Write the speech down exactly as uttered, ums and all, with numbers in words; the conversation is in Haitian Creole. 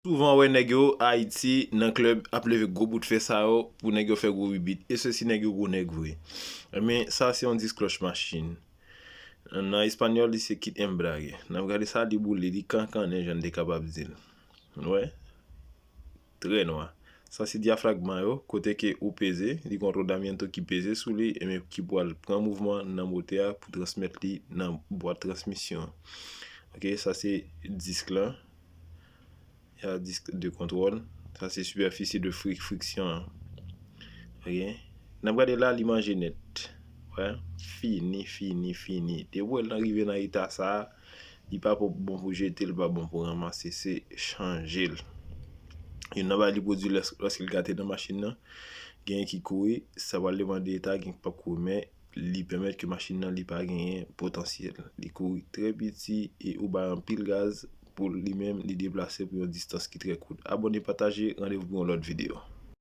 Souvan wè nèg yo Ayiti nan klèb ap leve gwo bout fè sa yo pou nèg yo fè gwo bibit. E sesi nèg yo gwo nèg vre. Men sa se yon diskloch machin. Nan espanyòl li se kit embrague. N ap gade sa li boule, li kankannen jan n te kapab di l. Wè. Trè nwa. Sa se dyafragma yo, kote ke ou peze, li gen yon rodamiento ki peze sou li, e men ki pral pran mouvman nan motè a pou transmèt li nan bwat transmisyon. Ok, sa se disk lan. Ya disk de kontwòl. Sa se sipèfisi de fri-, friksyon an. Ok. N ap gade la, li manje nèt. Wè. Fini, fini, fini. Depi w wè l nan rive nan eta sa a, li pa pou, bon pou jete, li pa bon pou ranmase. Se chanje l. Youn nan bagay li pwodui lès-, lòske l gate nan machin nan, genyen ki kouri, sa pral demande eta, gen ki p ap kouri, men li pèmèt ke machin nan li pa genyen potansyèl. Li kouri trè piti e ou bay anpil gaz pou li menm li deplase pou yon distans ki trè kout. Abòne, pataje, randevou pou yon lòt videyo.